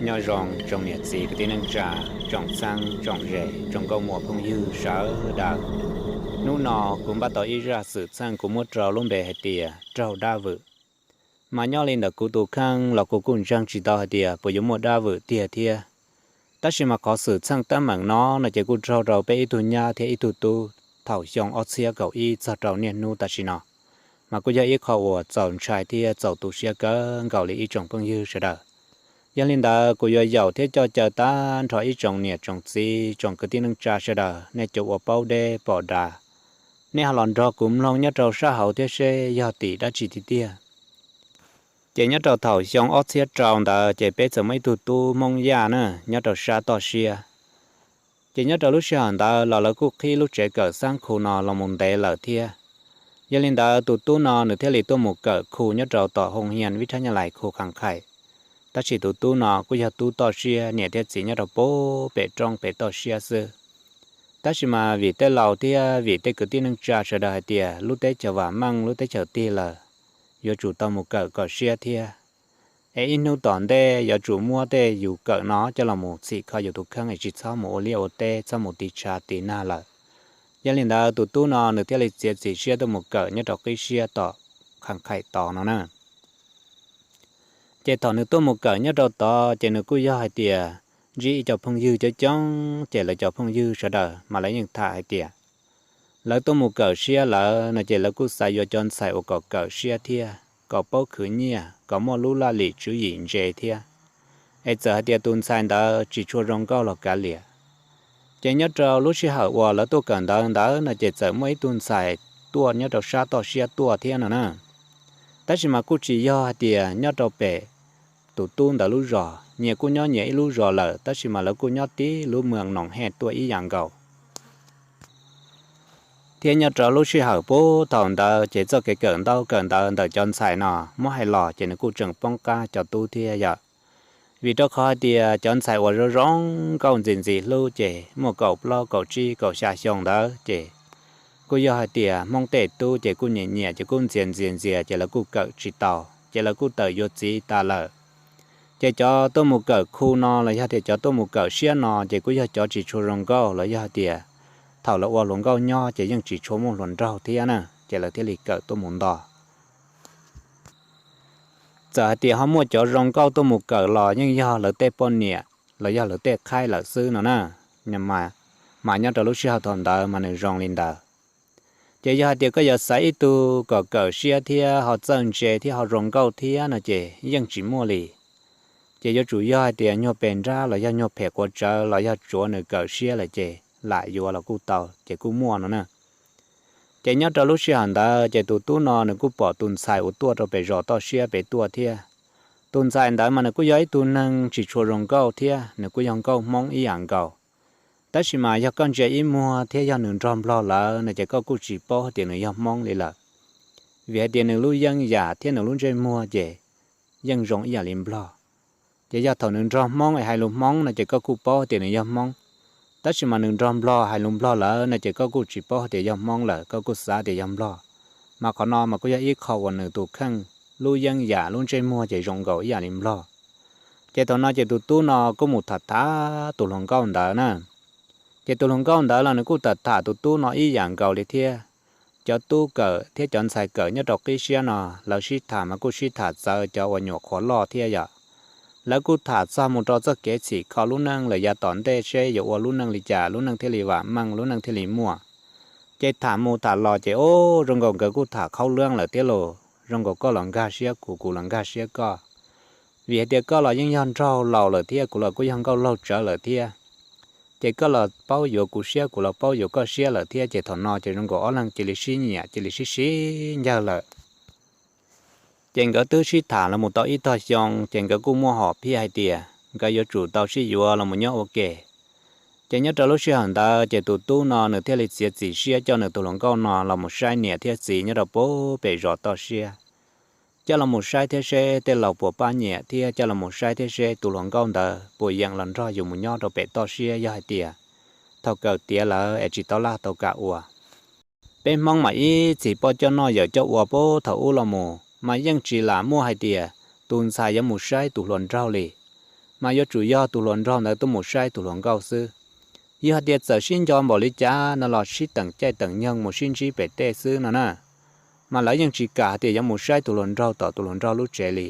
Nyob zoo tsoom niam txiv kwv tij neej tsa, tsoom txheeb tsoom ze, tsoom nkauj muam phooj ywg sawv daws. Hnub no kuv npaj tau ib zaj xwm txheej kuv muab rau lub npe hais tias raug dab vwm. Mas nyob li ntawm kuv tus kheej los kuv kuj ntseeg tsis tau hais tias puas yuav muaj dab vwm tiag thiab. Tab sis mas qhov xwm txheej teeb meem no no ces kuj raug rau peb ib tug nyab thiab ib tug tub thaum xyoo ob txhiab kaum ib txog rau niaj hnub tam sim no, mas kuj yog ib qho uas txaus ntshai thiab txaus tu siab kawg nkaus li ib tsoom phooj ywg sawv daws. Yog li ntawd kuv yuav yaum thiab coj caw tag nrho ib tsoom niam tsoom txiv tsoom kwv tij neej tsa sawv daws nej cov uas paub deb pom dav, nej ho los nrog kuv mloog nyob rau sab hauv thiab seb yog tim dab tsi tiag tiag. Ces nyob rau thaum xyoo ob txhiab rau ntawd ces peb txawm muaj ib tug tub Hmoob Yaj na nyob rau sab toj siab. Ces nyob rau lub sij hawm ntawd los lawv kuj qhib lub tsev kawm xab khu no los mus ntev lawm thiab. Yog li ntawd tus tub no nws thiaj li tuaj mus kawm khu nyob rau tom hoo hian vib thab nyaj lais khu Kham Khais. Tab sis tus tub no kuj yog tub toj siab, niam thiab txiv nyob rau pem roob pem toj siab xwb. Tab sis mas vim tej laus thiab vim tej kwv tij neej tsa sawv daws hais tias lub teb chaws vam meej lub teb chaws tig lawm, yuav tsum tau mus kawm kom siab thiab. Es ib hnub tom ntej yuav tsum muab tej yus kawm no coj los mus txhim kho yus tus kheej es tsis txhob mus ua liaj ua teb txhob mus tiv tshav tiv nag lawm. Yog li ntawd tus tub no nws thiaj li txiav txim siab tuaj mus kawm nyob rau qib siab tom Kham Khais tod no na. Ces thaum nws tuaj mus kawm nyob rau tod ces nws kuj yog hais tias ntsib ib co phooj ywg coob coob ces lawv cov phooj ywg sawv daws mas lawv yeej tham hais tias lawv tuaj mus kawm siab lawm no ces lawv kuj xav yuav cov ntxhais uas kom kawm siab thiab kom paub khwv nyiaj kom muaj lub laj lim tswv yim ntse thiab. Es txawm hais tias tus ntxhais ntawd tsis tshua zoo nkauj los kav liam, ces nyob rau lub sij hawm uas lawv tuaj kawm ntawv ntawd no ces txawm muaj ib tug ntxhais tuaj nyob rau sab toj siab tuaj thiab no na. Tab sis mas kuj tsis yog hais tias nyob rau pem tus tub ntawd lub zos, nyias kuj nyob nyias ib lub zos lawm tab sis mas lawv kuj nyob tib lub moos noom hej tuaj ib yam nkaus. Thiab nyob rau lub sij hawm puag thaum ntawd ces txoj kev kawm ntaub kawm ntawv ntawm cov ntxhais no muab hais los ces nws kuj tseem poob qab cov tub thiab yom. Vim rau qhov hais tias cov ntxhais uas zoo zoo nkauj ntxim ntxim hlub ces muaj kaum plaub kaum tsib kaum xya xyoo ntawd ces kuj yog hais tias Hmoob tej tub ces kuj nyiam nyiam ces kuj ntxias ntxias ntxias ces lawv kuj kawm tsis tau ces lawv kuj tawm yuav txiv tas lawm. Ces cov tuaj mus kawm khu no los yog tias cov tuaj mus kawm siab no ces kuj yog cov tsis tshua zoo nkauj los yog hais tias thaum lawv ua hluas nkauj nyob ces yeej tsis tshua muaj hluas nraug thiab na ces lawv thiaj li kawm tuaj mus nto. Txawm hais tias ho muaj cov zoo nkauj tuaj mus kawm los yeej yog lawv tej poj niam los yog lawv tej qhaib lawm xwb no na. Mas nyob rau lub sij hawm thaum ntawd mas nws zoo li ntawd. Ces yog hais tias koj yuav xaiv ib tug kom kawm siab thiab ho txawj ntse thiab ho zoo nkauj thiab no ces yeej tsis muaj li. Ces yuav tsum yog hais tias nyuag pes nrab los yog nyuag phem quav tsawv los yog tsuav nws kawm siab lawm ces lam yuav los kuj tau ces kuj muaj no na. Ces nyob rau lub sij hawm ntawd ces tus tub no nws kuj pom tus ntxhais uas tuaj rau pem zos toj siab pem tuaj thiab. Tus ntxhais ntawd mas nws kuj yog ib tug neeg tsis tshua zoo nkauj thiab nws kuj yog nkauj Hmoob ib yam nkaus. Tab sis mas yog koj ntsia ib muag thiab yog nws nrog Nplog lawm no ces koj kuj tsis paub hais tias nws yog Hmoob li lawm. Vim hais tias nws lub yeeb yam thiab nws lub ntsej muag ces yeej zoo ib yam li Nplog. Ces yog thaum nws nrog Hmoob es hais lus Hmoob no ces koj kuj paub tias nws yog Hmoob. Tab sis mas nws nrog Nplog hais lus Nplog lawm no ces koj kuj tsis paub tias yog Hmoob lawm, koj kuj xav tias yog Nplog. Mas qhov no mas kuj yog ib qho uas nws tus kheej lub yeeb yam lub ntsej muag ces zoo nkaus ib yam li Nplog. Ces thaum no ces tus tub no kuj mus tham tham tus hluas nkauj ntawd na. Ces tus hluas nkauj ntawd los nws kuj tham tham tus tub no ib yam nkaus li thiab. Cov tub kawm thiab cov ntxhais kawm nyob rau qib siab no lawv sib tham mas kuj sib tham txawv cov uas nyuam qhuav loj thiab yom. Lawv kuj tham txog mus rau txoj kev txhim kho lub neej lawm yav tom ntej seb yuav ua lub neej li cas lub neej thiaj li vam meej lub neej thiaj li muaj. Ces tham mus tham los ces ub zoo nkaus nkawd kuj tham khaub leeb lawm thiab los zoo nkaus koj los nkag siab kuv kuv los nkag siab koj. Vim hais tias koj los yeej yog nraug laus lawm thiab kuv los kuj yog nkauj laug tsawv lawm thiab. Ces koj los paub yuav kuv siab kuv los paub yuav koj siab lawm thiab ces thaum no ces zoo nkaus ob leeg cia li sib nyiam cia li sib sib ncawg lawm. Ces nkawd twb sib tham los mus tau ib tog xyoo ces nkawd kuj muaj hom phiaj hais tias nkawd yuav tsum tau sib yuav los mus nyob ua ke. Ces nyob rau lub sij hawm ntawd ces tus tub no nws thiaj li txiav txim siab coj nws tus hluas nkauj no los mus saib niam thiab txiv nyob rau pem zos toj siab. Coj los mus saib thiab seb tej laus puas pab nyiam thiab coj los mus saib thiab seb tus hluas nkauj ntawd puas yeem los nrog yus mus nyob rau pem toj siab yog hais tias thaum kawm tiav lawm es tsis tau laj tau kam ua. Peb Hmoob mas ib txhis poj coj noj yawm coj ua puag thaum ub los mus mas yeej tsis lam muaj hais tias tus ntxhais yuav mus saib tus hluas nraug li. mas yuav tsum yog tus hluas nraug ntawd tuaj mus saib tus hluas nkauj xwb. Yog hais tias txawm sib nco npaum li cas no los sib teem caij teem nyoog mus sib ntsib pem tej xwb no na, mas lawv yeej tsis kam hais tias yuav mus saib tus hluas nraug tom tus hluas nraug lub tsev li,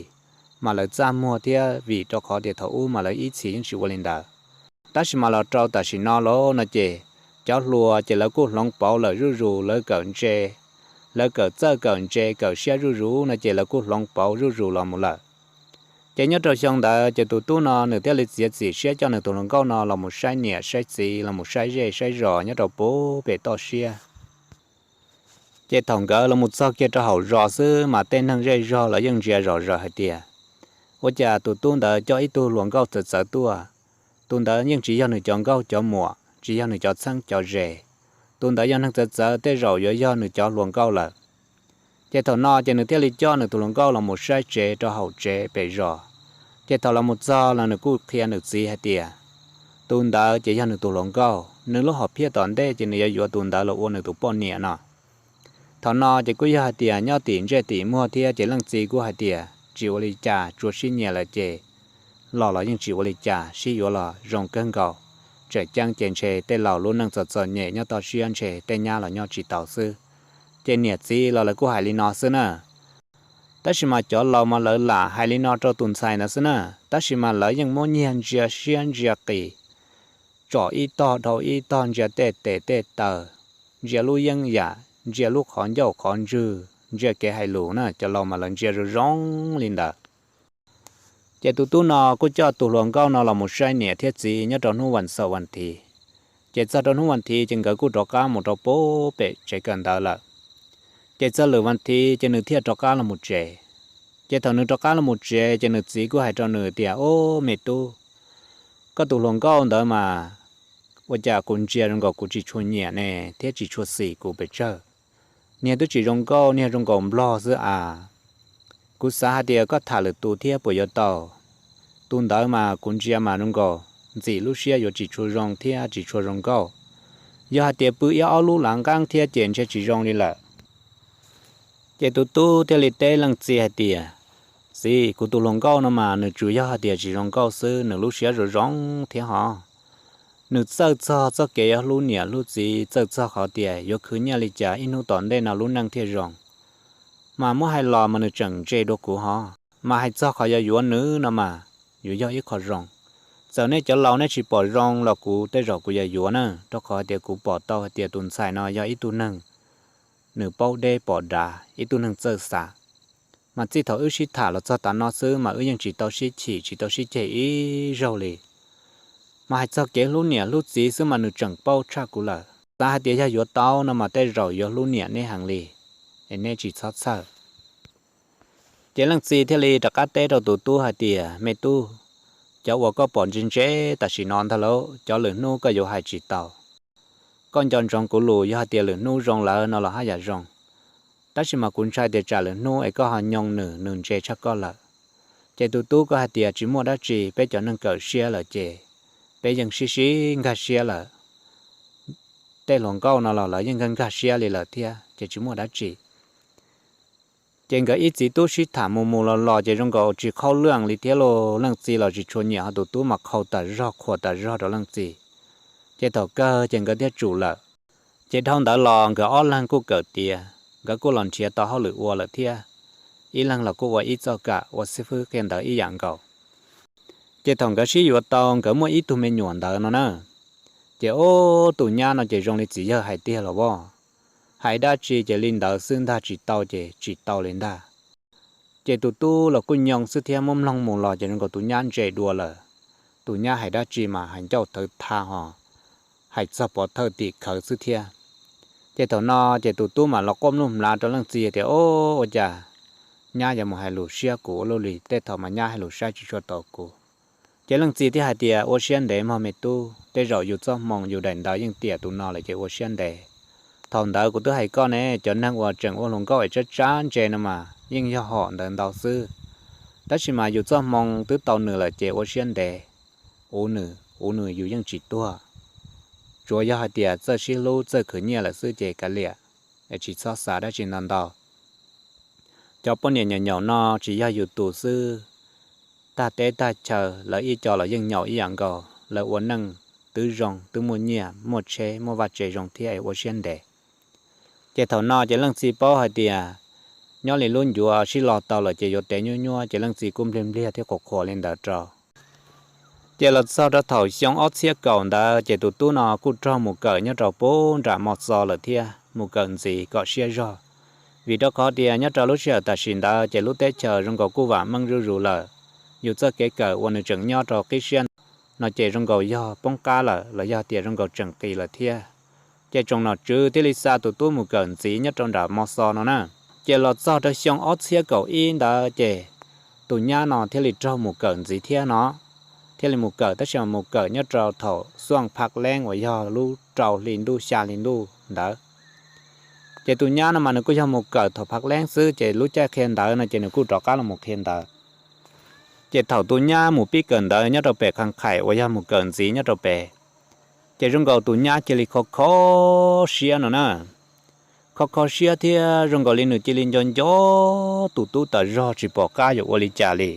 mas lawv txaj muag thiab vim rau qhov tias thaum ub mas lawv ib txhis yeej tsis ua li ntawd. Tab sis mas los rau tam sim no lawm no ces cov hluas ces lawv kuj hloov pauv lawm zuj zus, lawv kawm ntse, lawv kawm txawj kawm ntse kawm siab zuj zus no ces lawv kuj hloov pauv zuj zus los mus lawm. Ces nyob rau xyoo ntawd ces tus tub no nws thiaj li txiav txim siab coj nws tus hluas nkauj no los mus saib niam saib txiv, los mus saib zej saib zos nyob rau puag pem toj siab. Ces thaum nkawd los mus txog kiag rau hauv zos xwb mas tej neeg zej zog los yeej ntsia zom zaws hais tias, ua cas tus tub ntawd coj ib tug hluas nkauj txawv txawv tuaj. Tus ntawd yeej tsis yog nws cov nkauj cov muam, tsis yog nws cov txheeb cov ze. Tus ntawd yog neeg txawv txawv, tej zaum yuav yog nws cov hluas nkauj lawm. Ces thaum no ces nws thiaj li coj nws tus hluas nkauj los mus saib tsev rau hauv tsev pem zos. Ces thaum los mus txog los nws kuj qhia nws txiv hais tias, tus ntawd ces yog nws tus hluas nkauj, nws lub hom phiaj tom ntej ces nws yuav yuav tus ntawd los ua nws tus poj niam no. Thaum no ces kuj yog hais tias nyob tim ntsej tim muag thiab ces leej txiv kuj hais tias tsis ua li cas, tsuas sib nyiam lawm ces los los yeej tsis ua li cas, sib yuav los zoo kawg nkaus. Tseem ceeb ces ntshe tej laus lub neej txom txom nyem nyob toj siab ntshe tej nyab los nyob tsis tau xwb. Ces niam txiv los lawv kuj hais li no xwb na. Tab sis mas cov laus mas lawv lam hais li no rau tus ntxhais ntawd xwb na, tab sis mas lawv yeej muab nyiag ntsia siab ntsia qis, tsom ib tog dhau ib tog, ntsia tej tes tej taw, ntsia lub yeeb yam, ntsia lub qhov ncauj qhov ntswg, ntsia kev hais lus na, cov laus mas lawv ntsia zoo zoo li ntawd. Ces tus tub no kuj coj tus hluas nkauj no los mus saib niam thiab txiv nyob rau hnub vas xaum vas thiv. Ces txog rau hnub vas thiv ces nkawd kuj rov qab mus rau puag pem tsev kawm ntawv lawm. Ces txog lwm vas thiv ces nws thiaj rov qab los mus tsev. Ces thaum nws rov qab los mus tsev ces nws txiv kuj hais rau nws tias, Ob, me tub, koj tus hluas nkauj ntawd mas ua cas kuv ntsia zoo nkaus kuv tsis tshua nyiam ne, thiab tsis tshua xis kuv pes tsawg. Niag twb tsis zoo nkauj, niag zoo nkaus nplog xwb as. Kuv xav hais tias koj tham lwm tus thiab puas yuav tau? Tus ntawd mas kuv ntsia mas zoo nkaus ntxim lub siab yuav tsis tshua zoo thiab tsis tshua zoo nkauj. Yog hais tias pw ib ob lub lav nqeeb thiab ces ntshe tsis zoo li lawm. Ces tus tub thiaj li teb leej txiv hais tias, Txiv, kuv tus hluas nkauj no mas nws tsuas yog hais tias tsis zoo nkauj xwb, nws lub siab zoo zoo thiab hos. Nws txawj txog txoj kev yuav hlub niam hlub txiv, txawj txog qhov tias yuav khwv nyiaj li cas ib hnub tom ntej no lub neej thiaj zoo. Mas muab hais los mas nws tseem ntse dua kuv hos. Mas hais txog qhov yuav yuav nws no mas yuav yog ib qho zoo. Txawm nej cov laus nej tsis pom zoo los kuv tej zaum kuv yuav yuav na, rau qhov hais tias kuv pom tau hais tias tus ntxhais no yog ib tug neeg nws paub deb pom dav, ib tug neeg txawj xav. Mas txij thaum wb sib tham los txog tav no xwb mas wb yeej tsis tau sib chim tsis tau sib ceg ib zaug li. Mas hais txog kev hlub niam hlub txiv xwb mas nws tseem paub tshaj kuv lawm. Xav hais tias yog yuav tau no mas tej zaum yuav hlub niam neb heev li, es neb tsis txhob txhawj. Ces leej txiv thiaj li rov qab teb rau tus tub hais tias, Me tub, cov uas koj pom ntse ntse tam sim no ntag lauj, cov lwm hnub koj yuav hais tsis tau. Koj nco ntsoov kuv lus, yog hais tias lwm hnub zoo lawm no los haj yam zoo. Tab sis mas kuv ntshai tias tsam lwm hnub es koj ho nyoo nws, nws ntse tshaj koj lawm. Ces tus tub kuj hais tias, Tsis muaj dab tsi, peb cov neeg kawm siab lawm ces peb yeej sib sib nkag siab lawm. Tej hluas nkauj no los lawv yeej nkag nkag siab li lawm thiab ces tsis muaj dab tsi. Ces nkawd ib txiv tub sib tham mus mus los los ces zoo nkaus tsis qhaub lwj li thiab lauj, leej txiv los tsis tshua nyiam ho tus tub mas qhau tas zog qhuas tas zog rau leej txiv. Ces thaum kawg ces nkawd thiaj tsum lawm. Ces dhau ntawd los nkawd ob leeg kuj kawm tiav, nkawd kuj los nrhiav tau hauj lwm ua lawm thiab. Ib leeg los kuj ua ib txoj kam ua xib fwb qhia ntawv ib yam nkaus. Ces thaum nkawd sib yuav tau nkawd muaj ib tug me nyuam ntawd no na, ces ub, tus nyab no ces zoo li txiv yawg hais tiag los as, hais dab tsi ces li ntawd xwb ntag, tsis tau ces tsis tau li ntag. Ces tus tub los kuj nyoo xwb thiab, muab mloog mus los ces zoo nkaus tus nyab ntse dua lawm. Tus nyab hais dab tsi mas hais ncauj thawv tha hos, hais txog pov thawj tim khawv xwb thiab. Ces thaum no ces tus tub mam los quaj mluj mlav rau leej txiv tias, Ub, ua cas nyab yuav mus hais lus siab kuv ua luaj li, tej thaum mas nyab hais lus saib tsis tshua tau kuv. Ces leej txiv thiaj hais tias, Ua siab ntev mog me tub, tej zaum yus txoj hmoo yus daim ntawv yeej tiam tus no lawm ces ua siab ntev. Thaum ntawd kuv twb hais koj ne, cov neeg uas tseem ua hluas nkauj es tsab tsab ntse no mas yeej yog hom ntawd ntau xwb. Tab sis mas yus txoj hmoo twb tau nws lawm ces ua siab ntev. Uv nws, uv nws yus yeej tsis tuag. Tsuas yog hais tias txawj sib hlub txawj khwv nyiaj lawm xwb ces kav liam, es tsis txhob xav dab tsi ntau ntau. Cov poj niam nyaum nyaum no tsis yog yus tus xwb, tag teb tag chaw, lawv ib co los yeej nyaum ib yam nkaus, lawv ua neej twb zoo, twb muaj nyiaj muaj tsheb muaj vaj tse zoo thiab es ua siab ntev. Ces thaum no ces leej txiv paub hais tias nyob li lub ncuav sib lo tau lawm ces yuav tev nyuab nyuab, ces leej txiv kuj npliag npliag thiab qhuas qhuas li ntawd rau. Ces los txog rau thaum xyoo ob txhiab kaum ntawd ces tus tub no kuj raug mus kawm nyob rau pub nram Mos Xos lawm thiab, mus kawm ntxiv kom siab zog. Vim rau qhov tias nyob rau lub sij hawm tam sim ntawd ces lub teb chaws zoo nkaus kuj vam meej zuj zus lawm, yus txoj kev kawm uas nws tseem nyob rau qib siab no ces zoo nkaus yog poob qab lawm los yog tias zoo nkaus tseem qis lawm thiab. Ces tsoom nom tswv thiaj li xa tus tub mus kawm ntxiv nyob rau nram Mos Xos no na. Ces los txog rau xyoo ob txhiab kaum ib ntawd ces tus nyab no thiaj li raug mus kawm ntxiv thiab no, thiaj li mus kawm tab sis mus kawm nyob rau thaum xuaj Phaj Leeb uas yog lub rau hli ntuj xya hli ntuj ntawd. Ces tus nyab no mas nws kuj yog mus kawm thaum Phaj Leeb xwb, ces lub caij qhia ntawv no ces nws kuj rov qab los mus qhia ntawv. Ces thaum tus nyab mus pib kawm ntawv nyob rau pem qhov qhaim uas yog mus kawm ntxiv nyob rau pem, ces zoo nkaus tus nyab cia li kho kho siab no na. Kho kho siab thiab zoo nkaus li nws cia li nco nco tus tub tas zog tsis pom qab yuav ua li cas li.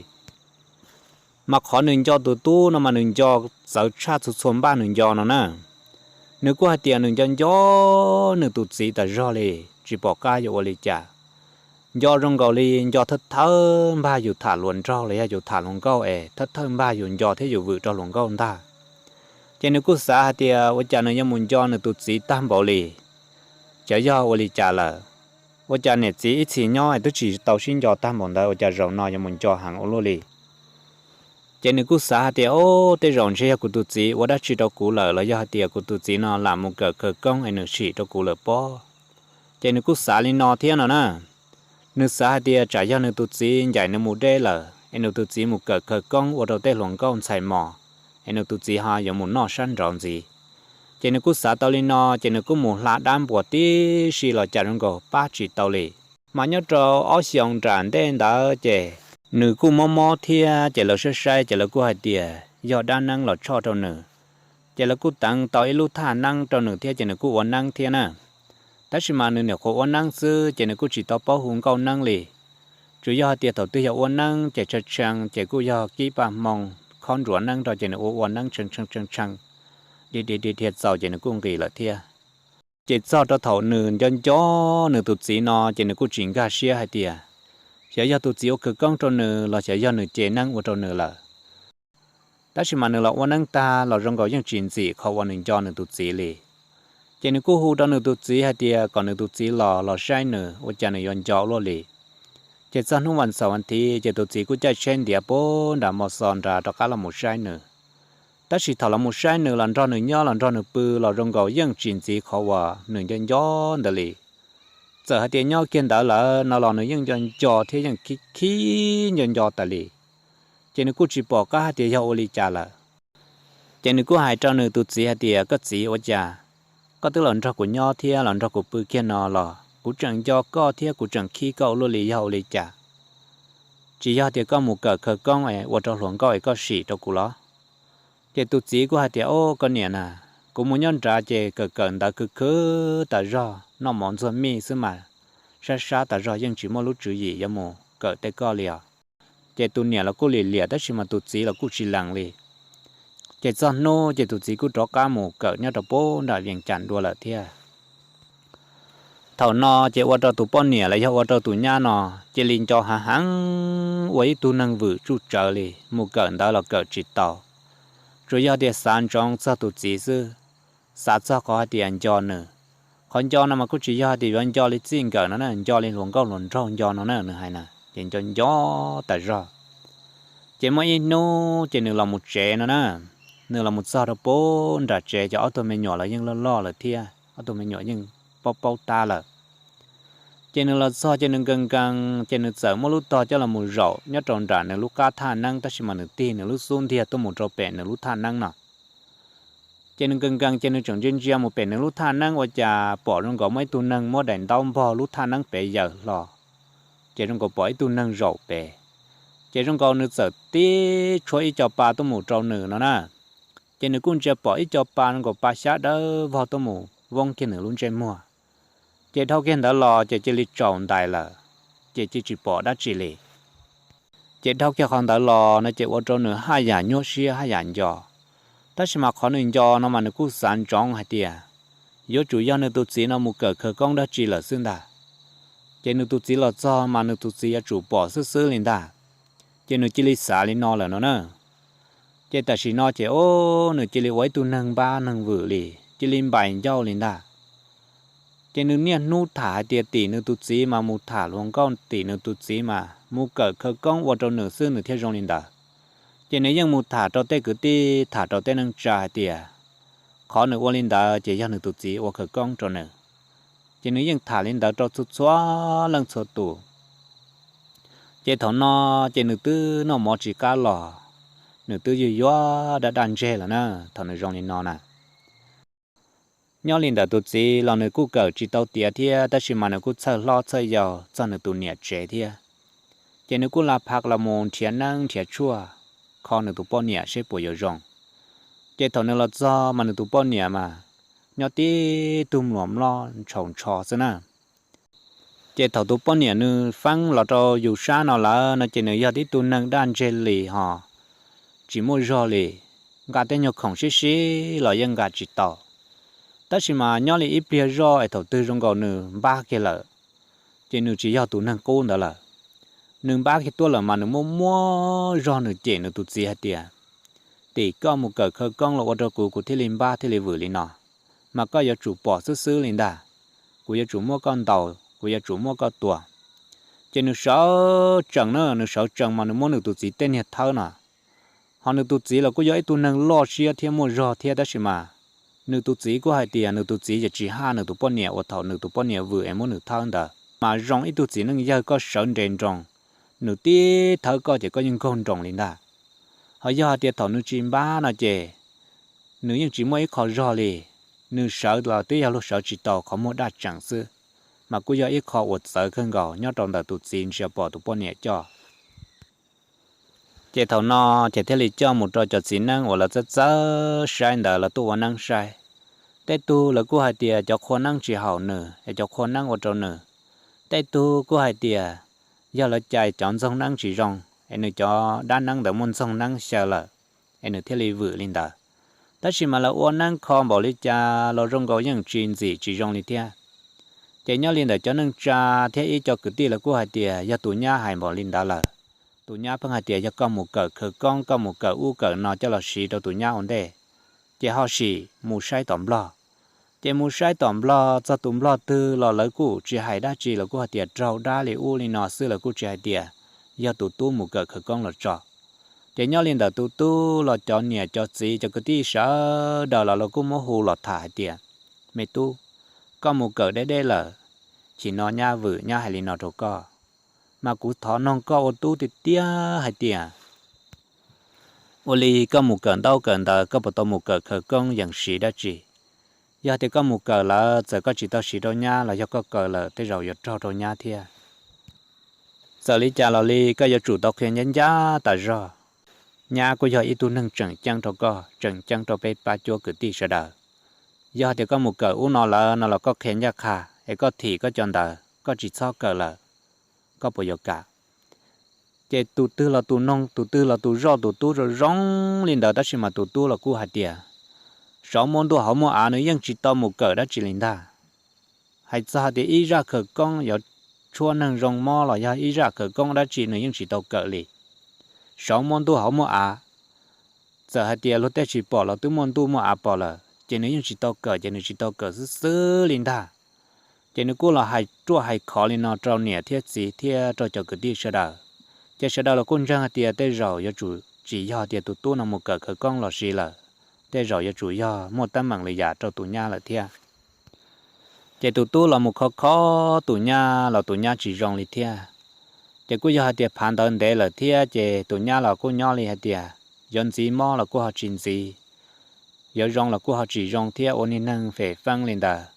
Mas qhov nws nco tus tub no mas nws nco txawv tshaj txhua txhua npaj nws nco no na. Nws kuj hais tias nws nco nco nws tus txiv tas zog li, tsis pom qab yuav ua li cas. Nco zoo nkaus li nco thawj thawj npaj yus tham hluas nraug los yog yus tham hluas nkauj es thawj thawj npaj yus nco thiab yus vwm rau hluas nkauj ntag. Ces nws kuj xav hais tias ua cas nws yuav mus nco nws tus txiv tag npaum li, xyov yog ua li cas lawm. Ua cas niam txiv ib txhis nyob es twb tsis tau sib nco tag npaum ntawd, ua cas zaum no yuav mus nco heev ua luaj li. Ces nws kuj xav hais tias, o, tej zaum ntshe yog kuv tus txiv ua dab tsi rau kuv lawm los yog hais tias kuv tus txiv no lam mus kawm khawv koob es nws sim rau kuv lawm pob. Ces nws kuj xav li no thiab no na. Nws xav hais tias tsam yog nws tus txiv ncaim nws mus deb lawm es nws tus txiv mus kawm khawv koob ua rau tej hluas nkauj ntxhais mos, es nws tus txiv ho yuav mus noj sab nraud ntxiv. Ces nws kuj xav tau li no ces nws kuj mus hla dab npuas tib si los cas zoo nkaus pab tsis tau li. Mas nyob rau ob xyoos nram ntej ntawd ces nws kuj mob mob thiab ces lawv saib saib ces lawv kuj hais tias yog dab neeb los tshoj rau nws. Ces lawv kuj teev tau ib lub thaj neeb rau nws thiab ces nws kuj ua neeb thiab na. Tab sis mas nws nyuam qhuav ua neeb xwb ces nws kuj tsis tau paub hu nkauj neeb li. Tsuas yog hais tias thaum twg yog ua neeb ces tshee tshee ces kuj yog kib paj hmoo khob nruas neeb rau ces nws ua ua neeb tshee tshee tshee tshee, dhia dhia dhia dhia txaus ces nws kuj nqis lawm thiab. Ces txog rau thaum nws nco nco nws tus txiv no ces nws kuj tsis nkag siab hais tias xyov yog tus txiv ua khawv koob rau nws los xyov yog nws ce neeb ua rau nws lawm. Tab sis mas nws los ua neeb tag los zoo nkaus yeej tsis ntxim qhov uas nws nco nws tus txiv li. Ces nws kuj hu rau nws tus txiv hais tias kom nws tus txiv los los saib nws ua cas nws yuav nco luaj li. Ces txog hnub vas xaum vas thiv ces tus txiv kuj caij tsheb ntiav puag nram Mos Xos nrad rov qab los mus saib nws. Tab sis thaum los mus saib nws los nrog nws nyob los nrog nws pw los zoo nkaus yeej tsis ntxiv qhov uas nws nco nco ntawd li. Txawm hais tias nyob kiag ntawd lawm no los nws yeej nco nco thiab yeej khib khib nco nco tas li. Ces nws kuj tsis pom qab hais tias yog ua li cas lawm. Ces nws kuj hais rau nws tus txiv hais tias, koj txiv, ua cas koj twb los nrog kuv nyob thiab los nrog kuv pw kiag no los kuv tseem nco koj thiab kuv tseem khib koj ua luaj li, yog ua li cas? Tsis yog tias koj mus kawm khawv koob es ua rau hluas nkauj es koj sim rau kuv los? Ces tus txiv kuj hais tias, o, koj niam na, kuv mus nyob nrad ces kawm kawm ntawv khwv khwv tas zog, noj mov ntxuag mij xwb mas sab sab tas zog, yeej tsis muaj lub tswv yim yuav mus kawm tej koj li os. Ces tus niam los kuj lim liam tab sis mas tus txiv los kuj tsis lees li. Ces txog hnub ces tus txiv kuj rov qab mus kawm nyob rau puag nram Vias Cas dua lawm thiab. Thaum no ces ua rau tus poj niam los yog ua rau tus nyab no cia li nco hav heev, ua ib tug neeg vwm tsuj tsawv li, mus kawm ntawv los kawm tsis tau. Tsuas yog tias xav ntsoov txog tus txiv xwb, xav txog qhov hais tias nco nws. Qhov nco no mas kuj tsis yog hais tias yuav nco li txij nkawm no na, nco li hluas nkauj hluas nraug nco no na, nws hais na, ces nco nco tas zog. Ces muaj ib hnub ces nws los mus tsev no na, nws los mus txog rau puag nram tsev ces ob tug me nyuam los yeej loj loj lawm thiab, ob tug me nyuam yeej paub paub tab lawm. Ces nws los txog ces nws nkees nkees ces nws txawm muab lub tog coj los mus zaum nyob rau nram nws lub qab thaj neeb, tab sis mas nws tig nws lub xub ntiag tuaj mus rau pem nws lub thaj neeb no. Ces nws nkees nkees ces nws tseem ntsia ntsia mus pem nws lub thaj neeb ua cas pom zoo nkaus muaj ib tug neeg muab daim ntaub npog lub thaj neeb pem yaws hlo, ces zoo nkaus pom ib tug neeg zaum pem. Ces zoo nkaus nws txawm tib tshuab ib co pa tuaj mus rau nws no na. Ces nws kuj ntsia pom ib co pa zoo nkaus pa xyab dawb vog tuaj mus voob kiag nws lub ntsej muag. Ces dhau kiag ntawd los ces cia li tsaus ntais lawm, ces cia tsis pom dab tsi li. Ces dhau kiag qhov ntawd los no ces ua rau nws haj yam nyuaj siab haj yam nco. Tab sis mas qhov nws nco no mas nws kuj xav ntsoov hais tias yuav tsum yog nws tus txiv no mus kawm khawv koob dab tsi lawm xwb ntag. Ces nws tus txiv los txog mas nws tus txiv yuav tsum pom xwb xwb li ntag. Ces nws cia li xav li no lawm no na. Ces tam sim no ces o, nws cia li ua ib tug neeg npab neeg vwm li, cia li npaim ncauj li ntag. Ces nws niaj hnub tham hais tias tim nws tus txiv mas mus tham hluas nkauj, tim nws tus txiv mas mus kawm khawv koob ua rau nws xwb nws thiaj zoo li ntawd. Ces nws yeej mus tham rau tej kwv tij, tham rau tej neej tsa hais tias qhov nws ua li ntawd ces yog nws tus txiv ua khawv koob rau nws. Ces nws yeej tham li ntawd rau txhua txhua leej txhua tus. Ces thaum no ces nws twb noj mov tsis qab los, nws twb yuag yuag daj daj ntseg lawm na, thaum nws zoo li no na. Nyob li ntawm tus txiv los nws kuj kawm tsis tau tiav thiab, tab sis mas nws kuj txhawj hlob txhawj yau txog nws tus niam tsev thiab. Ces nws kuj la phaj los mus nrhiav neeb nrhiav tshuaj kho nws tus poj niam seb puas yuav zoo. Ces thaum nws los txog mas nws tus poj niam mas nyob tib tug mluas mlob ntshaus ntsho xwb na. Ces thaum tus poj niam nws feeb los rau yus sab no lawm no ces nws yog tib tug neeg daj ntseg li ho tsis muaj zog li, nqa tej nyuag khoom sib sib los yeej nqa tsis tau. Tab sis mas nyob li ib pliag zoj es thaum twg zoo nkaus nws npab kiag lawm, ces nws tsis yog tus neeg qub ntawd lawm. Nws npab kiag tuaj lawm mas nws muaj muaj zog nws cem nws tus txiv hais tias, tim koj mus kawm khawv koob los ua rau kuv, kuv thiaj li npab thiaj li vwm li no, mas koj yuav tsum pom xwb xwb li ntag. Kuv yuav tsum muab koj ntaus, kuv yuav tsum muab koj tua. Ces nws sawv tsees na, nws sawv tsees mas nws muab nws tus txiv tej niag thawb no. Ho nws tus txiv los kuj yog ib tug neeg loj siab thiab muaj zog thiab, tab sis mas nws tus txiv kuj hais tias nws tus txiv yeej tsis haj nws tus poj niam uas thaum nws tus poj niam vwm es muab nws thawb ntawd, mas zoo ib tug txiv neej yawg koj sawv nres nroos, nws tib thawb koj ces koj yeej nkaug nroos li ntag. Ho yog hais tias thaum nws tsis npab no ces nws yeej tsis muaj ib qho zog li, nws sawv los twb yog luag sawv tsis tau qhov muag daj tseem xwb, mas kuj yog ib qho uas txawv kawg nkaus nyob rau ntawm tus txiv ntsia pom tus poj niam coj. Ces thaum no ces thiaj li coj mus rau cov txiv neeb uas lawv txawj txawj saib ntawd lawv tuaj ua neeb saib. Tej tug lawv kuj hais tias cov qhua neeb tsis haum nws es cov qhua neeb ua rau nws. Tej tug kuj hais tias yog lawv cais cov ntxoog neeb tsis zoo es nws cov dab neeb ntawd muaj ntxoog neeb xyaw lawm, es nws thiaj li vwm li ntawd. Tab sis mas lawv ua neeb kho npaum li cas los zoo nkaus yeej tsis ntxim tsis zoo li thiab. Ces nyob li ntawm cov neej tsa thiab ib co kwv tij lawv kuj hais tias yog tus nyab hais npaum li ntawd lawm. Tus nyab pheej hais tias yog koj mus kawm khawv koob, koj mus kawm ub kawm no coj los siv rau tus nyab ua ntej, ces ho sim mus saib tom nplog. Ces mus saib tom nplog txog tus nplog twg los lawv kuj tsis hais dab tsi, lawv kuj hais tias raug dab li ub li no xwb, lawv kuj tsis hais tias yog tus tub mus kawm khawv koob los tso. Ces nyob li ntawm tus tub los cov niam cov txiv cov kwv tij sawv daws los lawv kuj muab hu los tham hais tias, me tub, koj mus kawm deb deb lawm, chim no nyab vwm nyab hais li no rau koj, mas kuv thov noog koj ua tub tiag tiag hais tias ua li koj mus kawm ntaub kawm ntawv koj puas tau mus kawm khawv koob yees siv dab tsi? Yog tias koj mus kawm lawm txawm koj tsis tau siv rau nyab los yog koj kawm lawm tej zaum yuav raug rau nyab thiab. Txawm li cas los li koj yuav tsum tau qhia ncaj ncaj tas zog. Nyab kuj yog ib tug neeg tseem ceeb rau koj, tseem ceeb rau peb pab cuab kwv tij sawv daws. Yog hais tias koj mus kawm ub no lawm no los koj qhia ncaj qha es koj thim koj cov ntawv, koj tsis txhob kawm lawm, koj puas yuav kam? Ces tus twg los tus noog, tus twg los tus zoj tus tub zoo zoo li ntawd, tab sis mas tus tub los kuj hais tias, saum muaj ntuj hauv muaj av nws yeej tsis tau mus kawm dab tsi li ntag. Hais txog hais tias ib zaj khawv koob yuav tshuab neeg zoo mob los yog ib zaj khawv koob dab tsi nws yeej tsis tau kawm li. Saum muaj ntuj hauv muaj av, txawm hais tias luag tej tsis pom los twb muaj ntuj muaj av pom lawm, ces nws yeej tsis tau kawm, ces nws tsis tau kawm xwb xwb li ntag. Ces nws kuj los hais ruaj hais khov li no rau niam thiab txiv thiab rau cov kwv tij sawv daws. Ces sawv daws los kuj ntseeg hais tias tej zaum yuav tsum tsis yog tias tus tub no mus kawm khawv koob los siv lawm, tej zaum yuav tsum yog muaj teeb meem li yam rau tus nyab lawm thiab. Ces tus tub los mus khov khov tus nyab los tus nyab tsis zoo li thiab. Ces kuj yog hais tias phav ntawd ntev lawm thiab, ces tus nyab los kuj nyob li hais tias yuav ntxiv mob los kuj ho tsis ntxiv, yuav zoo los kuj ho tsis zoo thiab ua niag neeg fem feeb li ntawd.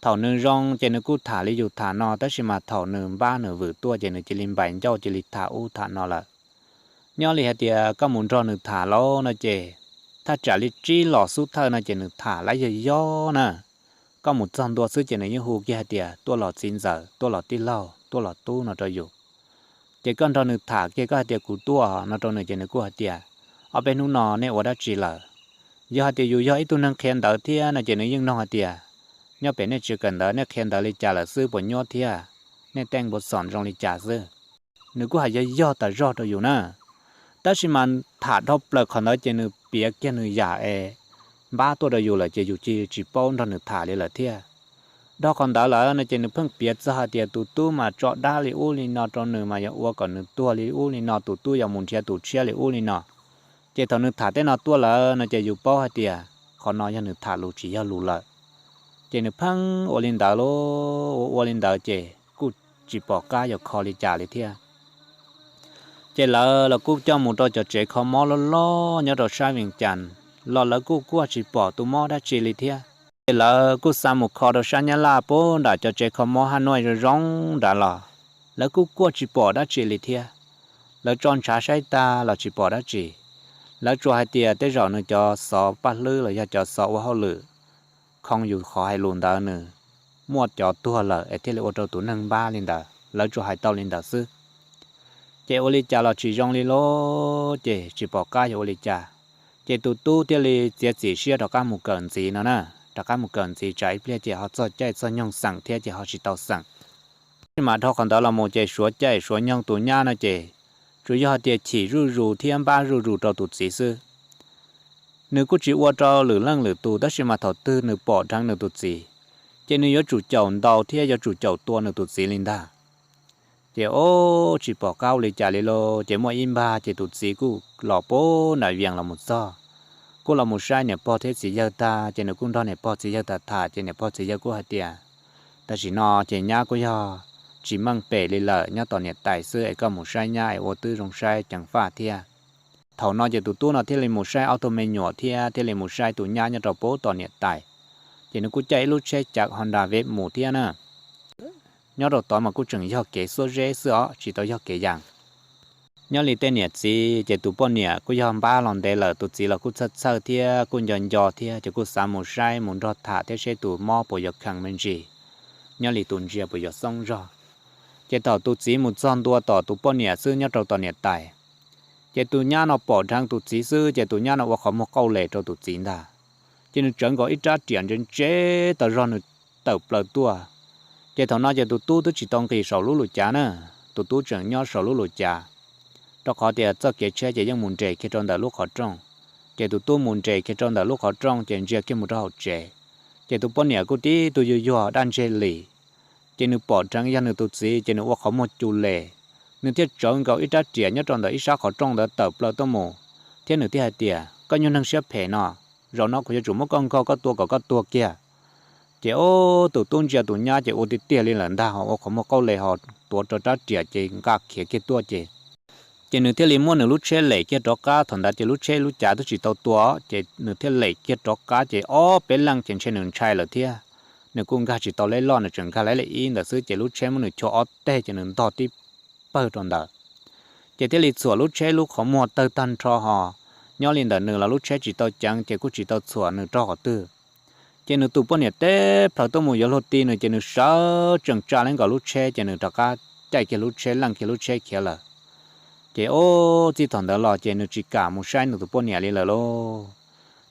Thaum nws zoo ces nws kuj tham li yus tham no, tab sis mas thaum nws npab nws vwm tuaj ces nws cia li npaim ncauj cia li tham ub tham no lawm. Nyob li hais tias koj mus nrog nws tham lauj no ces thaj tsam li tsib los xub thawj no ces nws tham lawm yog yob na. Koj mus txog ntua xwb ces nws yeej hu kiag hais tias tuaj los txiv ntxawm, tuaj los tij laug, tuaj los tub no rau yus. Ces koj nrog nws tham kiag, koj hais tias kuv tuaj no rau nws ces nws kuj hais tias, ob peb hnub no nej ua dab tsi lawm? Yog hais tias yus yog ib tug neeg qhia ntawv thiab no ces nws yeej nug hais tias, nyob pem nej tsev kawm ntawv nej qhia ntawv li cas lawm xwb, puas nyuaj thiab, nej teej npua xom zoo li cas xwb? Nws kuj hais yog yog tas zog rau yus na. Tab sis mas tham dhau plaws qhov ntawd ces nws piav kiag nws yam es npab tuaj rau yus lawm ces yus cia tsis paub nrog nws tham li lawm thiab. Dhau qhov ntawd lawm no ces nws pheej piav txog hais tias tus tub mas tso dab li ub li no rau nws mas yog ua kom nws tuag li ub li no, tus tub yog mus nrhiav tus tshiab li ub li no. Ces thaum nws tham tej no tuaj lawm no ces yus paub hais tias qhov no yog nws tham lus tsis yog lus lawm. Ces nws pheej ua li ntawd lauj, ua ua li ntawd ces kuj tsis pom qab yuav kho li cas li thiab. Ces lawv los kuj coj mus rau cov tsev kho mob loj loj nyob rau sab Vees Cas los lawv kuj kuaj tsis pom tus mob dab tsi li thiab. Ces lawv kuj xa mus kho rau sab Nyab Laj puag nram cov tsev kho mob Haj Nuaj zoo zoo nrad los lawv kuj kuaj tsis pom dab tsi li thiab. Lawv tso ntshav saib tag los tsis pom dab tsi. Lawv tsuas hais tias tej zaum nws cov xov paj hlwb los yog cov xov ua hauj lwm khoo yus qhov hais lus ntawd nws muaj cov tuag lawm es thiaj li ua rau tus neeg npab li ntawd, lawv tsuas hais tau li ntawd xwb. Ces ua li cas los tsis zoo li lauj, ces tsis pom qab yuav ua li cas. Ces tus tub thiaj li txiav txim siab rov qab mus kawm ntxiv no na, rov qab mus kawm ntxiv tsam ib pliag ces ho txog caij txog nyoog xeem thiab ces ho tsis tau xeem. Tab sis mas dhau qhov ntawd los mus ces suav caij suav nyoog tus nyab no ces tsuas yog hais tias chim zuj zus thiab npab zuj zus rau tus txiv xwb. Nws kuj tsis ua rau lwm leej lwm tus, tab sis mas thaum twg nws pom dheev nws tus txiv, ces nws yuav tsum caum ntaus thiab yuav tsum caum tua nws tus txiv li ntag. Ces ob tsis pom qab ua li cas li lauj, ces muaj ib npag ces tus txiv kuj los puag nram Vias los mus txog, kuj los mus saib niam pog thiab txiv yawg tag, ces nws kuj nrog niam pog txiv yawg tham tham, ces niam pog txiv yawg kuj hais tias, tam sim no ces nyab kuj yog tsis meej pem li lawm, nyob tom niam tais xwb es koj mus saib nyab es ua twb zoo saib ceev faj thiab. Thaum no ces tus tub no thiaj li mus saib ob tug me nyuam thiab thiaj li mus saib tus nyab nyob rau puag tom niam tais. Ces nws kuj caij ib lub tsheb cav Honda Wave mus thiab na. Nyob rau tod mas kuj tseem yog kev xuab zeb xwb os, tsis tau yog kev yas. Nyob li tej niam txiv ces tus poj niam kuj yog npab los ntev lawm, tus txiv los kuj txhawj txhawj thiab kuj nco nco thiab, ces kuj xav mus saib mus nrog tham thiab seb tus mob puas yuav khees me ntsis, nyob li tus ntsia puas yuav xoob zog. Ces thaum tus txiv mus txog ntua tom tus poj niam xwb nyob rau tom niam tais, ces tus nyab no pom dheev tus txiv xwb ces tus nyab no ua qhov muag qauj les rau tus txiv ntag. Ces nws tsawv nkaus ib rab riam ntse ntse tas zog nws tawm plaws tuaj. Ces thaum no ces tus tub twb tsis tau nqis saum lub lus cav na, tus tub tseem nyob saum lub lus cav, rau qhov tias txoj kev tsheb ces yeej mus nres kiag rau ntawm lub qhov rooj. Ces tus tub mus nres kiag rau ntawm lub qhov rooj ces ntsia kiag mus rau hauv tsev, ces tus poj niam kuj tib tug yuag yuag daj ntseg li. Ces nws pom dheev yog nws tus txiv ces nws ua qhov muag cu les, nws thiaj tsawv nkaus ib rab riam nyob rau ntawm ib sab qhov rooj ntawd tawm plaws tuaj mus, thiab nws thiaj hais tias, koj nyuag neeg siab phem no, zaum no kuv yuav tsum muab koj nkaug koj tua kom koj tuag kiag. Ces ob tus tub ntsia tus nyab ces ua tiag tiag li lawm ntag, ho ua qhov muag qauj les ho tuav rau rab riam ces nqa khiav kiag tuaj ces, ces nws thiaj li muab nws lub tsheb lem kiag rov qab. Thaum ntawd ces lub tsheb lub cav twb tsis tau tua, ces nws thiaj lem kiag rov qab ces ob peb leej ces ntshe nws ntshai lawm thiab. Nws kuj nkag tsis tau leb loj, nws tseem nkag leb li ib ntawd xwb ces lub tsheb muab nws chua ob teg ces nws ntog tib pawg rau ntawd. Ces thiaj li txhuam lub tsheb lub qhov muag tawg tag nrho ho, nyob li ntawm nws los lub tsheb tsis tau ceev ces kuj tsis tau txhuam nws rau qhov twg. Ces nws tus poj niam teb plaws tuaj mus yuav luag ti nws ces nws sawv tsees tsa li nkaus lub tsheb ces nws rov qab caij kiag lub tsheb leej kiag lub tsheb khiav lawm. Ces ob txij thaum ntawd los ces nws tsis kam mus saib nws tus poj niam li lawm lauj.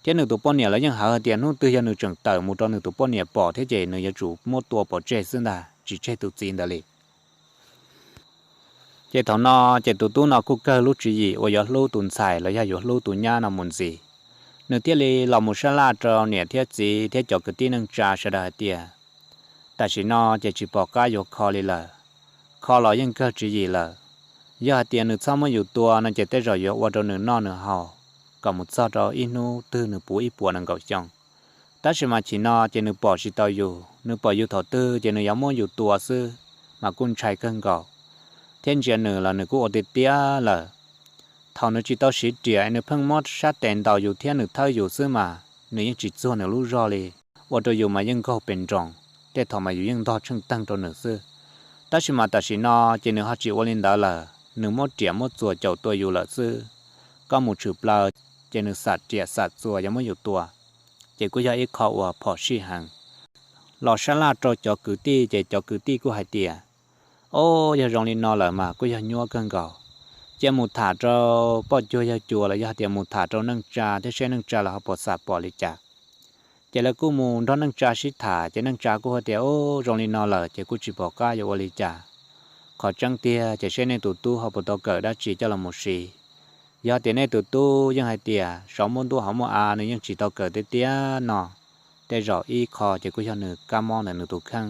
Thiab nws tus poj niam los yeej hawv hais tias hnub twg yog nws tseem tawm mus rau nws tus poj niam pom thiab ces nws yuav tsum muab tua pov tseg xwb ntag, tsis tseg tus txiv ntawd li. Ces thaum no ces tus tub no kuj kawg lub tswv yim uas yuav hlub tus ntxhais los yog yuav hlub tus nyab no mus ntxiv. Nws thiaj li los mus sab laj rau niam thiab txiv thiab cov kwv tij neej tsa sawv daws hais tias, tam sim no ces tsis pom qab yuav kho li lawm, kho los yeej kawg tswv yim lawm. Yog hais tias nws txhob muab yus tua no ces tej zaum yuav ua rau nws noj nws haus kom mus txog rau ib hnub twg nws puv ib puas nees nkaum xyoo. Tab sis mas chim no ces nws pom tsis tau yus, nws pom yus thaum twg ces nws yuav muab yus tua xwb, mas kuj ntshai kawg nkaus, thiab ntsia nws los nws kuj ua tiag tiag lawm. Thaum nws tsis tau siv riam nws pheej muab sab tes ntaus yus thiab nws thawb yus xwb mas nws yeej tsis txuag nws lub zog li, ua rau yus mas yeej nkaug pes nroos, tej thaum mas yus yeej ntog tsheej teeg rau nws xwb. Tab sis mas tam sim no ces nws ho tsis ua li ntawd lawm, nws muab riam muab txuas caum tua yus lawm xwb. Koj mus tshwm plaws ces nws xam riam xam txuas yuav muab yus tua, ces kuj yog ib qho uas phom sij heev. Los sab laj rau cov kwv tij ces cov kwv tij kuj hais tias, Ob, yog zoo li no lawm mas kuj yog nyuaj kawg nkaus. Cia mus tham rau poj cuag yawg cuas los yog tias mus tham rau neej tsa thiab seb neej tsa lawv ho puas xam pom li cas. Ces lawv kuj mus nrog neej tsa sib tham ces neej tsa kuj hais tias, Ob, zoo li no lawm ces kuj tsis pom qab yuav ua li cas. Qhov tseeb tiag ces seb nej tus tub ho puas tau kawm dab tsi coj los mus siv. Yog tias nej tus tub yeej hais tias sov muaj ntuj hauv muaj av, nws yeej tsis tau kawm tiag tiag no, tej zaum ib qho ces kuj yog nws kab mob ntawm nws tus kheej,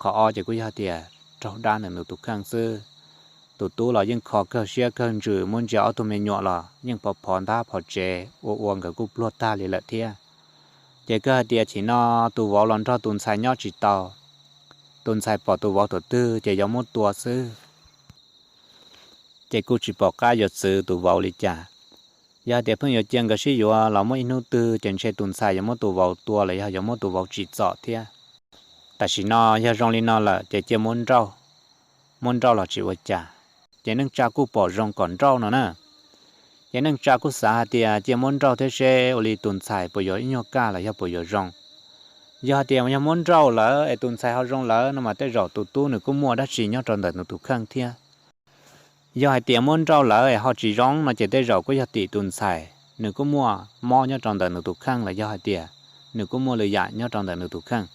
qhov ob ces kuj yog tias raug dab ntawm nws tus kheej xwb. Tus tub los yeej kho kawg siab kawg ntsws, muab ntsia ob tug me nyuam los yeej phov phov ntab phov tsev ua ua nkawd kuj pluag tag li lawm thiab. Ces kawg hais tias chim no tus vauv los nrog tus ntxhais nyob tsis tau, tus ntxhais pom tus vauv thaum twg ces yuav muab tua xwb. Ces kuj tsis pom qab yuav txwv tus vauv li cas. Yog hais tias pheej yuav cia nkawd sib yuav los muaj ib hnub twg ces ntshe tus ntxhais yuav muab tus vauv tua los yog yuav muab tus vauv tsim txom thiab. Tam sim no yog zoo li no lawm ces cia muab nrauj, muab nrauj los tsis ua cas. Ces neej tsa kuj pom zoo kom nrauj no na. Ces neej tsa kuj xav hais tias cia muab nrauj thiab seb ua li tus ntxhais puas yuav ib nyuag kaj los yog puas yuav zoo. Yog hais tias yog muab nrauj lawm es tus ntxhais ho zoo lawm no mas tej zaum tus tub nws kuj muaj dab tsi nyob rau ntawm nws tus kheej thiab. Yog hais tias muab nrauj lawm es ho tsis zoo no ces tej zaum kuj yog tim tus ntxhais nws kuj muaj mob nyob rau ntawm nws tus kheej los yog hais tias nws kuj muaj lwm yam nyob rau ntawm nws tus kheej.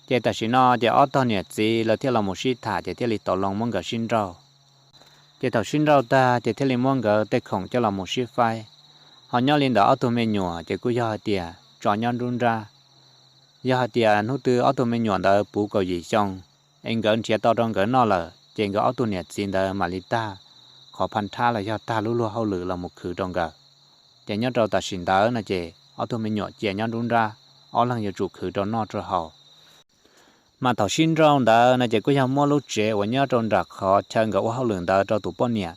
Ces tam sim no ces ob tog niam txiv lawv thiaj los mus sib tham ces thiaj li tau loo muab nkawd sib nrauj. Ces thaum sib nrauj tag ces thiaj li muab nkawd tej khoom coj los mus sib faib. Ho nyob li ntawm ob tug me nyuam ces kuj yog hais tias tso nyob nruab nrab. Yog hais tias hnub twg ob tug me nyuam ntawd puv kaum yim xyoo es nkawd nrhiav tau rau nkawd noj lawm ces nkawd ob tug niam txiv ntawd mam li tag qhov phaj nrhab los yog tag lub luag hauj lwm los mus khwv rau nkawd. Ces nyob rau tam sim ntawd no ces ob tug me nyuam cia nyob nruab nrab, ob leeg yuav tsum khwv rau noj rau haus. Mas thaum sib nrauj ntawd no ces kuj yog muab lub tsev uas nyob rau nram qhov chaw nkawd ua hauj lwm ntawd rau tus poj niam.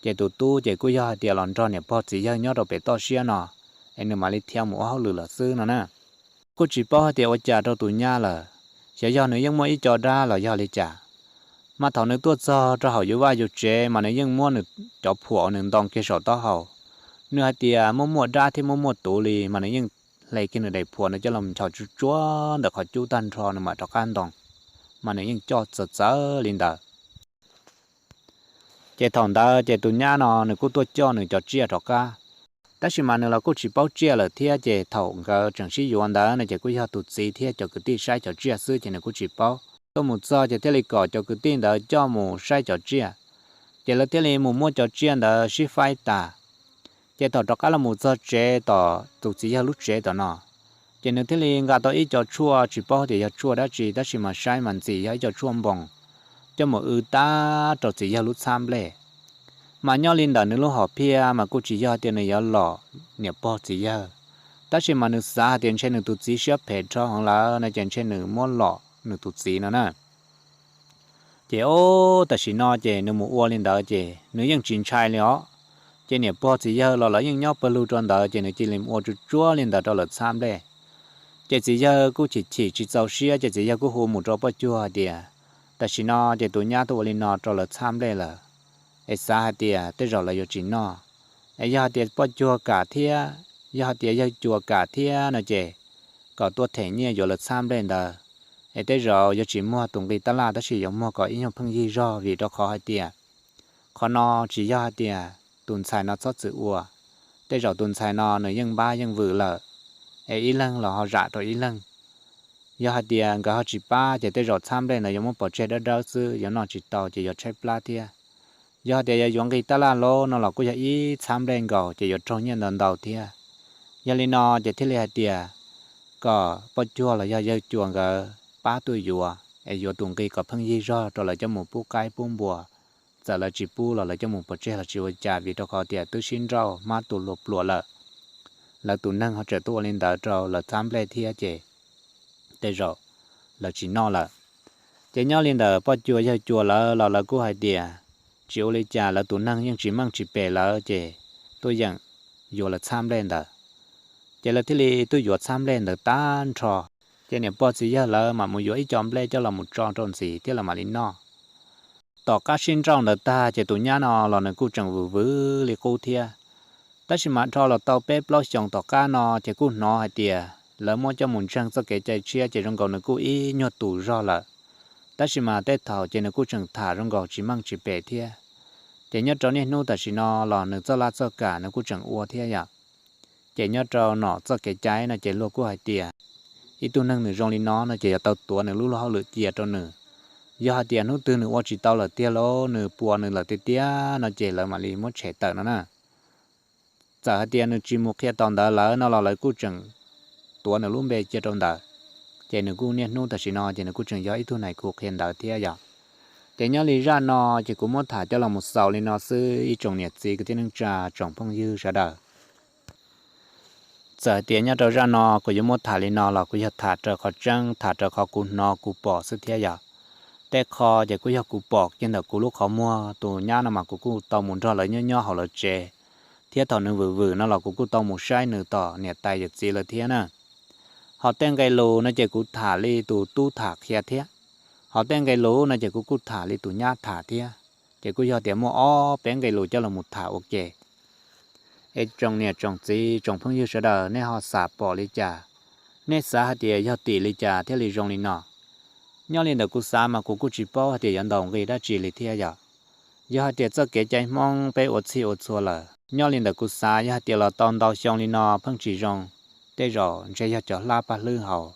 Ces tus tub ces kuj yog hais tias los nrog niam pog txiv yawg nyob rau pem toj siab no, es nws mam li thiaj mus ua hauj lwm lawm xwb no na. Kuj tsis paub hais tias ua cas rau tus nyab lawm, xyov yog nws yeej muaj ib co dab los yog li cas. Mas thaum nws tuaj txog rau hauv yus vaj yus tsev mas nws yeej muab nws cov phuam uas nws ntoo kiag saum taub hau, nws hais tias muaj muaj dab thiab muaj muaj tuv li mas nws yeej hle kiag nws daim phuam nws coj los nchos tsuj tsuav ntawm qhov cub tag nrho nws mam rov qab ntoo, mas nws yeej coj txawv txawv li ntawd. Ces thaum ntawd ces tus nyab no nws kuj tuaj coj nws cov tsiaj rov qab, tab sis mas nws los kuj tsis paub tsiaj lawm thiab ces thaum nkawd tseem sib yuav ntawd no ces kuj yog tus txiv thiab cov kwv tij saib cov tsiaj xwb ces nws kuj tsis paub. Tuaj mus txog ces thiaj li kom cov kwv tij ntawd coj mus saib cov tsiaj, ces lawv thiaj li mus muab cov tsiaj ntawd sib faib tas. Ces thaum rov qab los mus txog tsev tom tus txiv yawg lub tsev tom no, ces nws thiaj li nqa tau ib co tshuaj tsis paub tias yog tshuaj dab tsi tab sis mas saib mas ntxim yog ib co tshuaj npoos, coj mus w tab rau txiv yawg lub txhab nplej. Mas nyob li ntawm nws lub hom phiaj mas kuj tsis yog tias nws yuav lom niam pog txiv yawg, tab sis mas nws xav hais tias ntshe nws tus txiv siab phem rho heev lawm no ces ntshe nws muab lom nws tus txiv no na. Ces ob tam sim no ces nws mus ua li ntawd ces nws yeej tsis ntshai li os. Ces niam pog txiv yawg los lawv yeej nyob pawg lug rau ntawd ces nws cia li ua tsuj tsuav li ntawd rau lawv txhab nplej. Ces txiv yawg kuj chim chim tsis txaus siab ces txiv yawg kuj hu mus rau poj cuag hais tias, tam sim no ces tus nyab tuaj ua li no rau lawv txhab nplej lawm, es xav hais tias tej zaum lawv yuav tsis noj. Es yog hais tias poj cuag kam thiab yog hais tias yawg cuas kam thiab no ces kom tuaj them nyiaj yuav lawv txhab nplej ntawd, es tej zaum yuav tsis muag tus nqi tab laj tab sis yuav muag kom ib nyuag pheej yig zog vim rau qhov hais tias qhov no tsis yog hais tias tus ntxhais no txhob txwm ua, tej zaum tus ntxhais no nws yeej npab yeej vwm lawm, es ib leeg los ho zam rau ib leeg. Yog hais tias nkawd ho tsis pab ces tej zaum txhab nplej ntawd yuav muab pov tseg dawb dawb xwb yuav noj tsis tau ces yuav tshaib plab thiab. Yog hais tias yuav yuav nqi tab laj loj no los kuj yog ib txhab nplej nkaus ces yuav raug nyiaj ntau ntau thiab. Yog li no ces thiaj li hais tias kom poj cuag los yog yawg cuas nkawd pab tuaj yuav es yuav tus nqi kom pheej yig zog rau lawv coj mus pub qaib pub npua. Txawm lawv tsis pub los lawv coj mus pov tseg los tsis ua cas vim rau qhov tias twb sib nrauj hmab tu luag pluas lawm. Lawv tus neeg ho tseem tuaj ua li ntawd rau lawv txhab nplej thiab ces tej zaum lawv tsis noj lawm. Ces nyob li ntawm poj cuas yawg cuas lawv los lawv kuj hais tias tsis ua li cas, lawv tus neeg yeej tsis meej tsis pem lawv ces tuaj yeem yuav lawv txhab nplej ntawd. Ces lawv thiaj li tuaj yuav txhab nplej ntawd tag nrho. Ces niam pog txiv yawg lawv mam mus yuav ib co nplej coj los mus tso rau ntxiv thiab lawv mam li noj. Tom qab sib nrauj ntawd tag ces tus nyab no los nws kuj tseem vwm vwm li qub thiab. Tab sis mas dhau los tau peb plaub xyoos tom qab no ces kuj hnov hais tias lawv muab coj mus ntseeg txoj kev cai tshiab ces zoo nkaus nws kuj ib nyuag tus zog lawm. Tab sis mas tej thaum ces nws kuj tseem tham zoo nkaus tsis meej tsis pem thiab. Ces nyob rau niaj hnub tam sim no los nws txoj laj txoj kam nws kuj tseem ua thiab yom. Ces nyob rau nom txoj kev cai no ces luag kuj hais tias ib tug neeg nws zoo li no no ces yuav tau tuav nws lub hauj lwm cia rau nws. Yog hais tias hnub twg nws ua tsis tau lawm tiag los nws puas nws lawm tiag tiag no ces lawv mam li muab tshem tawm no na. Txawm hais tias nws tsis mus qhia tom ntawd lawm no los lawv kuj tseem tuav nws lub npe cia rau ntawd. Ces nws kuj niaj hnub tam sim no ces nws kuj tseem yog ib tug neeg kuv qhia ntawv thiab yom. Ces nyob li zaj no ces kuv muab tham coj los mus xaus li no xwb ib tsoom niam txiv kwv tij neej tsa tsoom phooj ywg sawv daws. Txawm hais tias nyob rau zaj no kuv yuav muab tham li no los kuv yog tham raws qhov tseeb, tham raws qhov kuv hnov kuv pom xwb thiab yom. Tej qho ces kuj yog kuv pom kiag ntawm kuv lub qhov muag, tus nyab no mas kuv kuj tau mus nrog lawv nyob nyob hauv lawv tsev, thiab thaum nws vwm vwm no los kuv kuj tau mus saib nws tom niam tais yawm txiv lawv thiab na. Ho tej nqe lus no ces kuv tham li tus tub tham qhia thiab, ho tej nqe lus no ces kuv kuj tham li tus nyab tham thiab. Ces kuj yog tias muaj ob peb nqe lus coj los mus tham ua ke. Es tsoom niam tsoom txiv tsoom phooj ywg sawv daws nej ho xav pom li cas? Nej xav hais tias yog tim li cas thiaj li zoo li no? Nyob li ntawm kuv xav mas kuv kuj tsis paub hais tias yuav ntaus nqi dab tsi li thiab yom. Yog hais tias txoj kev cai Hmoob peb ua txhij ua txhua lawm, nyob li ntawm kuv xav yog hais tias los tau ntau xyoo li no pheej tsis zoo, tej zaum ntshe yog cov hlab paj hlwb hauv.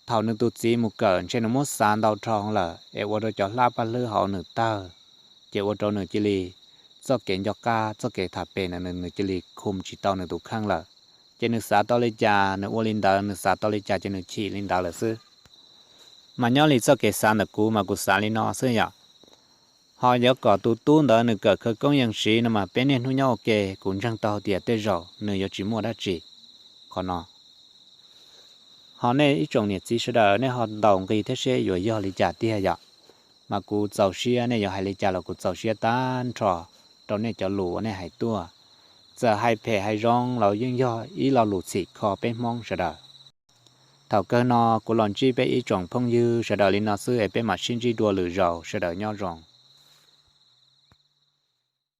Thaum nws tus txiv mus kawm ntshe nws muab xav ntau dhau lawm es ua rau cov hlab paj hlwb hauv nws tawg, ces ua rau nws cia li txoj kev nco qab txoj kev tham pem na nws cia li khum tsis tau nws tus kheej lawm. Ces nws xav tau li cas nws ua li ntawd, nws xav tau li cas ces nws chim li ntawd lawm xwb. Mas nyob li txoj kev xav ntawm kuv mas kuv xav li no xwb yom. Ho yuav kom tus tub ntawd nws kawm khawv koob yees siv no mas peb niaj hnub nyob ua ke kuv ntseeg tau tias tej zaum nws yuav tsis muaj dab tsi qhov no. Ho nej ib tsoom niam txiv sawv daws nej ho ntaus nqi thiab seb yuav yog li cas tiag yom. Mas kuv txaus siab, nej yuav hais li cas los kuv txaus siab tag nrho rau nej cov lus uas nej hais tuaj. Txawm hais phem hais zoo los yeej yog ib lo lus txhim kho peb Hmoob sawv daws. Thaum kawg no kuv los ntsib peb ib tsoom phooj ywg sawv daws li no xwb es peb mam sib ntsib dua lwm zaus, sawv daws nyob zoo.